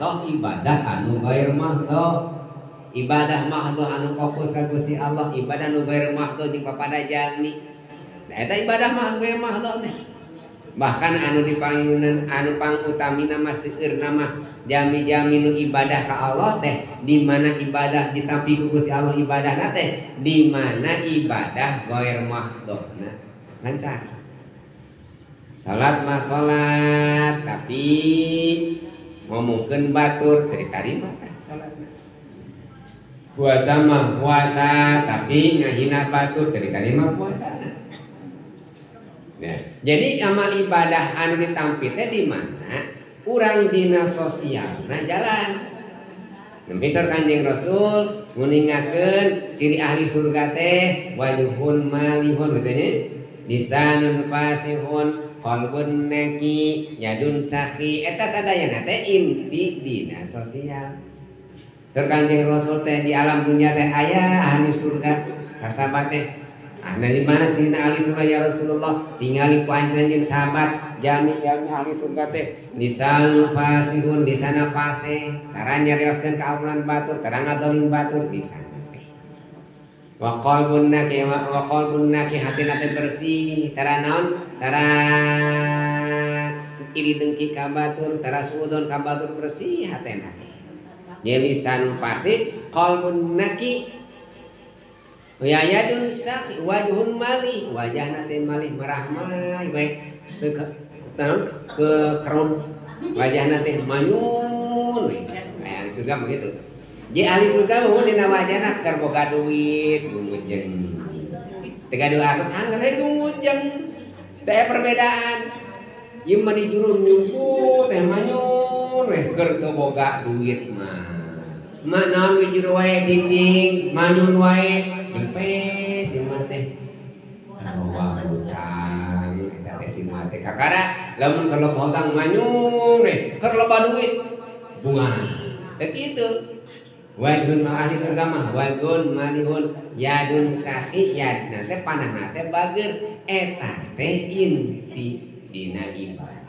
contoh ibadah anu ghair mahdhah. Ibadah mahdhah anu fokus ka Gusti Allah, ibadah nu ghair mahdhah jeung papada jalmi. Nah eta ibadah mah ghair mahdhah teh. Bahkan anu dipanggilan anu pangutamina mah seueurna mah jami-jami nu ibadah ka Allah teh di mana ibadah ditampi ku Gusti Allah ibadahna teh di mana ibadah ghair mahdhahna lancar. Salat mah salat tapi ngomongkeun batur teu ditarima tah salatna. Puasa mah puasa tapi ngahina batur teu ditarima puasana. Nah, jadi amal ibadah anu ditampi teh di mana urang dina sosialna jalan. Nembe saur Kanjeng Rasul nguningakeun ciri ahli surga teh wajuhun malihun kitu nya, lisanun fasihun, qalbun naki, yadun sakhi. Eta sadayana teh inti dina sosial. Saur Kanjeng Rasul teh di alam dunia teh aya ahli surga kasabat teh. Ah, dari mana ciri ahli surga ya Rasulullah? Tingali ku anjeun sahabat jami-jami ahli surga teh lisan fasihun, lisana fasih, tara nyarioskeun ka amulan batur, tara ngadolim batur lisana teh. Wa qalbun naki, wa qalbun naki, hatina teh bersih, tara naon? Tara iri dengki ka batur, tara suudon ka batur, bersih hatena teh. Jadi lisan fasih, qalbun naki, ya yadun sakhi, wajhun malih, wajahna teh malih marahmai bae ke kerun, wajahna teh manyun we. Aya ahli surga begitu. Jadi ahli surga mah dina wajahna keur boga duit gumujeng. Teu gaduh artos angger we gumujeng. Teu aya perbedaan. Ieu mah di juru nyumput teh manyun we keur teu boga duit mah. Mah naon we juru wae cicing manyun wae. Kempes si mah teh loba hutang eta teh si mah teh kakara lamun keur loba hutang manyun we keur loba duit bunga teh kitu. Wajhun ma ahli surga mah wajhun malihun yadun sakhi, yadna teh panahna teh bager eta teh inti dina ibadah.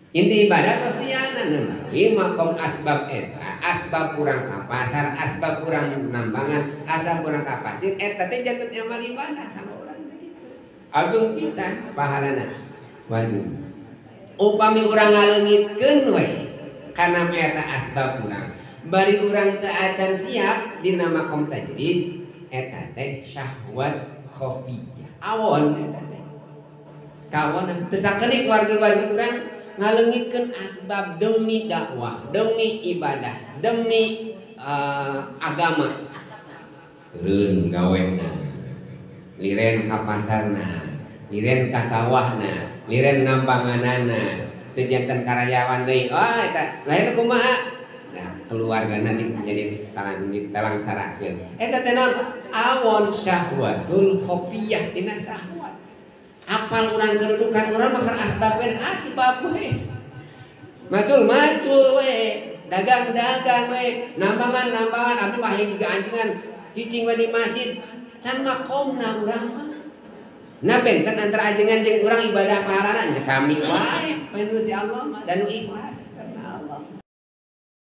Inti ibadah sosialna melalui makom asbab eta, asbab urang ka pasar, asbab urang nambangan, asbab urang ka pasir, eta teh janten amal ibadah kalau urang teh kitu. Agung pisan pahalana. Waduh. Upami urang ngaleungitkeun we kana eta asbab urang, bari urang teu acan siap dina makom tajrid, eta teh syahwat khafiyah. Awon eta teh. Kawonan teu sakenik wargi-wargi urang ngaleungitkeun asbab demi dakwah, demi ibadah, demi agama. Eureun gawena, liren ka pasarna, liren ka sawahna, liren nambanganana, teu janten karyawan deui. Oh eta lain kumaha? Nah, keluargana jadi talangsarakeun. Eta teh naon? Awon syahwatul khafiyah dina syahwat. Apal urang kedudukan urang mah keur asbab we, asbab we. Macul-macul we, dagang-dagang we, nambangan-nambangan, abdi mah hayang jiga anjingan cicing we di masjid, can makomna urang mah. Nah benten antara ajengan jeung urang ibadah pahalana nya sami wae, paen Gusti Allah mah dan nu ikhlas.